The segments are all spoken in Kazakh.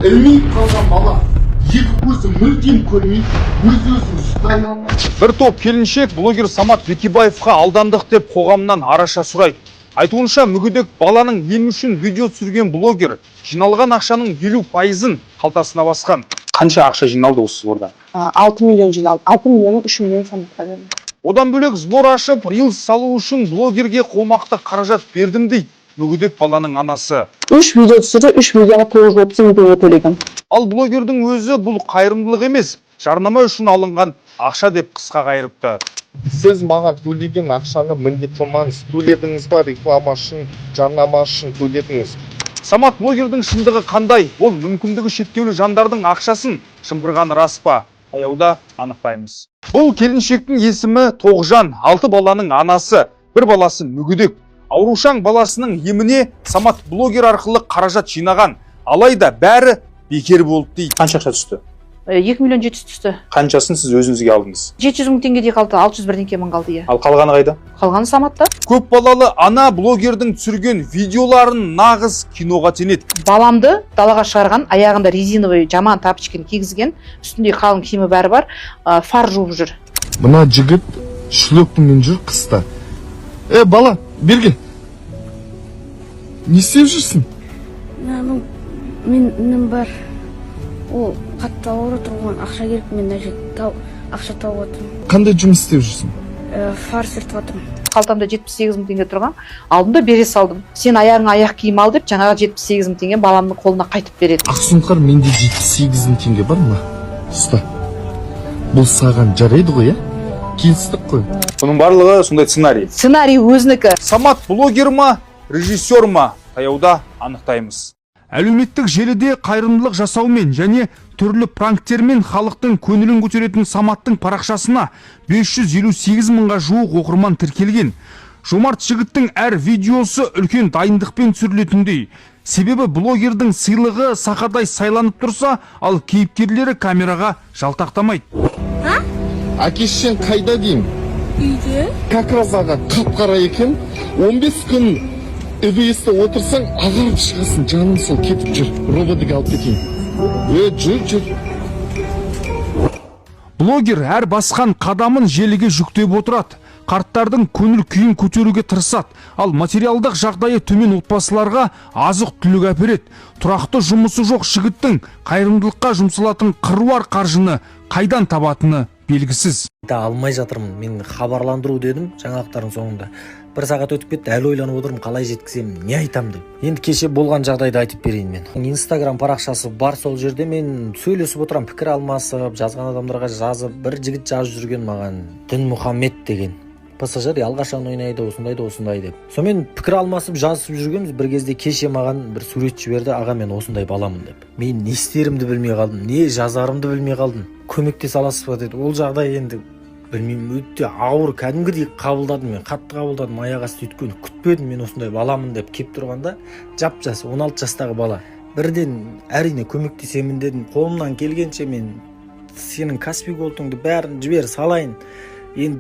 Ілмиіп қалған бала екі көзі мүлдем көрмейді, өз өзін ұстай алмайды. Бір топ келіншек блогер Самат Бекебаевқа алдандық деп қоғамнан араша сұрайды. Айтуынша, мүгедек баланың емі үшін видео түсірген блогер жиналған ақшаның 50%-ын қалтасына басқан. Қанша ақша жиналды осы сборда? 6 миллион жиналды. 6 миллионның 3 миллионын Саматқа бердім. Одан бөлек, сбор ашып, рилс салу үшін блогерге қомақты қаражат бердім дейді мүгедек баланың анасы. Үш видео түсірді, үш видеоға 930 мың теңге төлеген. Ал блогердің өзі бұл қайырымдылық емес, жарнама үшін алынған ақша деп қысқа қайырыпты. Сіз маған төлеген ақшаны міндет қылмаңыз. Төледіңіз ба, реклама үшін, жарнама үшін төледіңіз. Самат блогердің шындығы қандай? Ол мүмкіндігі шектеулі жандардың ақшасын жымқырғаны рас па? Таяуда анықтаймыз. Бұл келіншектің есімі Тоғжан, алты баланың анасы, бір баласы мүгедек. Аурушаң баласының еміне Самат блогер арқылы қаражат жинаған. Алайда бәрі бекер болды дейді. Қанша ақша түсті? 2 миллион 700 түсті. Қаншасын сіз өзіңізге алдыңыз? 700 мың теңгедей қалды, 600 бірдеңке мың қалды, иә. Ал қалғаны қайда? Қалғаны Саматта. Көп балалы ана блогердің түсірген видеоларын нағыз киноға теңеді. Баламды далаға шығарған, аяғында резиновый жаман тапочканы кигізген, үстінде қалың киімі, бәрі бар, фар жуып жүр. Мына жігіт шлепкамен жүр қыста. Е, бала, бері кел. Не істеп жүрсің? Мынаның мен інім бар, ол қатты ауырып отыр, оған ақша керек. Мен мына жерде ақша тауып жатырмын. Қандай жұмыс істеп жүрсің? Фар сүртіп жатырмын. Қалтамда 78 мың теңге тұрған, алдым да бере салдым. Сен аяғыңа аяқ киім ал деп, жаңағы 78 мың теңге баламның қолына қайтып береді. Ақсұңқар, менде 78 мың теңге бар ма? Ұста, бұл саған жарайды ғой, иә? Келістік қой. Бұның барлығы сондай сценарий. Сценарий өзінікі. Самат блогер ма, режиссер ма? Таяуда анықтаймыз. Әлеуметтік желіде қайырымдылық жасаумен және түрлі пранктермен халықтың көңілін көтеретін Саматтың парақшасына 558 мыңға жуық оқырман тіркелген. Жомарт жігіттің әр видеосы үлкен дайындықпен түсірілетіндей. Себебі блогердің сыйлығы сақадай сайланып тұрса, ал кейіпкерлері камераға жалтақтамайды. Әке шешең қайда деймін? Үйде. Как раз аға қап қара екен. 15 күн ИВС-те отырсаң, ағарып шығасың, жаным сол. Кетіп жүр, РОВД-ге алып кетейін. Е, жүр, жүр. Блогер әр басқан қадамын желіге жүктеп отырады. Қарттардың көңіл күйін көтеруге тырысады. Ал материалдық жағдайы төмен отбасыларға азық түлік әпереді. Тұрақты жұмысы жоқ жігіттің қайырымдылыққа жұмсалатын қыруар қаржыны қайдан табатыны белгісіз. Айта алмай жатырмын. Мен хабарландыру дедім жаңалықтардың соңында. Бір сағат өтіп кетті, әлі ойланып отырмын, қалай жеткіземін, не айтам деп. Енді кеше болған жағдайды айтып берейін. Мен Инстаграм парақшасы бар, сол жерде мен сөйлесіп отырамын, пікір алмасып, жазған адамдарға жазып. Бір жігіт жазып жүрген маған, Дінмұхаммед деген, ПСЖ Реал қашан ойнайды, осындай да осындай деп. Сонымен пікір алмасып, жазысып жүргенбіз. Бір кезде кеше маған бір сурет жіберді: «Аға, мен осындай баламын», – деп. Мен не істерімді білмей қалдым, не жазарымды білмей қалдым. «Көмектесе аласыз ба?» – деді. Ол жағдай енді, білмеймін, өте ауыр, кәдімгідей қабылдадым, мен қатты қабылдадым аяқ асты, өйткені күтпедім. Мен осындай баламын деп келіп тұрғанда, жап жас 16 жастағы бала. Бірден «Әрине, көмектесемін», – дедім. Қолымнан келгенше мен сенің Каспи Голдыңды, бәрін жібер салайын. Енді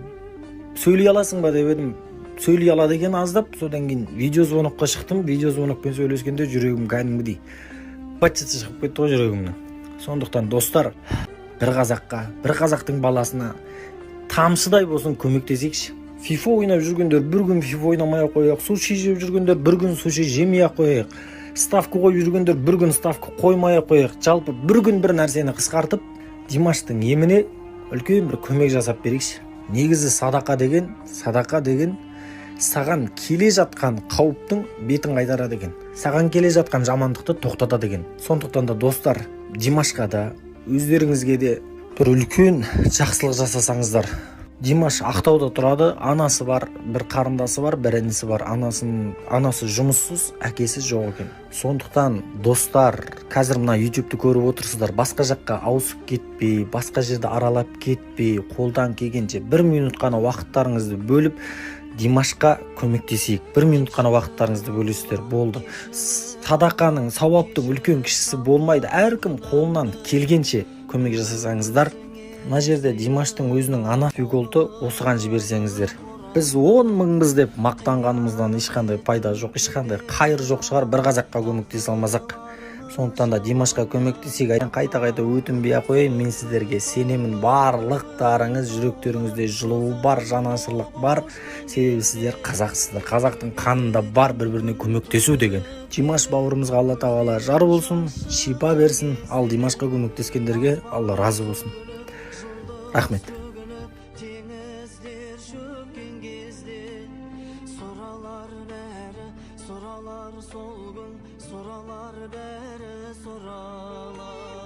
«Сөйлей аласың ба?» деп едім, сөйлей алады екен аздап. Содан кейін видеозвонокқа шықтым. Видеозвонокпен сөйлескенде жүрегім кәдімгідей быт шыты шығып кетті ғой жүрегімнің. Сондықтан, достар, бір қазаққа, бір қазақтың баласына тамшыдай болсын көмектесейікші. ФИФА ойнап жүргендер бір күн ФИФА ойнамай ақ қояйық, суши жеп жүргендер бір күн суши жемей ақ қояйық, ставка қойып жүргендер бір күн ставка қоймай ақ қояйық. Жалпы, бір күн бір нәрсені қысқартып, Димаштың еміне үлкен бір көмек жасап берейікші. Негізі садақа деген, садақа деген саған келе жатқан қауіптің бетін қайтарады екен, саған келе жатқан жамандықты тоқтатады екен. Сондықтан да, достар, Димашқа да, өздеріңізге де бір үлкен жақсылық жасасаңыздар. Димаш Ақтауда тұрады, анасы бар, бір қарындасы бар, бір інісі бар. Анасы жұмыссыз, әкесі жоқ екен. Сондықтан, достар, қазір мына Ютубты көріп отырсыздар, басқа жаққа ауысып кетпей, басқа жерді аралап кетпей, қолдан келгенше бір минут қана уақыттарыңызды бөліп, Димашқа көмектесейік. Бір минут қана уақыттарыңызды бөлесіздер, болды. Садақаның, сауаптың үлкен кішісі болмайды. Әркім қолынан келгенше көмек жасасаңыздар. Мына жерде Димаштың өзінің ана Голды, осыған жіберсеңіздер. Біз 10 мыңбыз деп мақтанғанымыздан ешқандай пайда жоқ, ешқандай қайыр жоқ шығар, бір қазаққа көмектесе алмасақ. Сондықтан да Димашқа көмектесейік. Қайта қайта өтінбей ақ қояйын, мен сіздерге сенемін, барлықтарыңыз жүректеріңізде жылуы бар, жанашырлық бар, себебі сіздер қазақсыздар, қазақтың қанында бар бір біріне көмектесу деген. Димаш бауырымызға Алла Тағала жар болсын, шипа берсін. Ал Димашқа көмектескендерге Алла разы болсын. Рахмет. Теңіздер шөккен кезде сұралар бәрі, сұралар сол күн, сұралар бәрі, сұралар.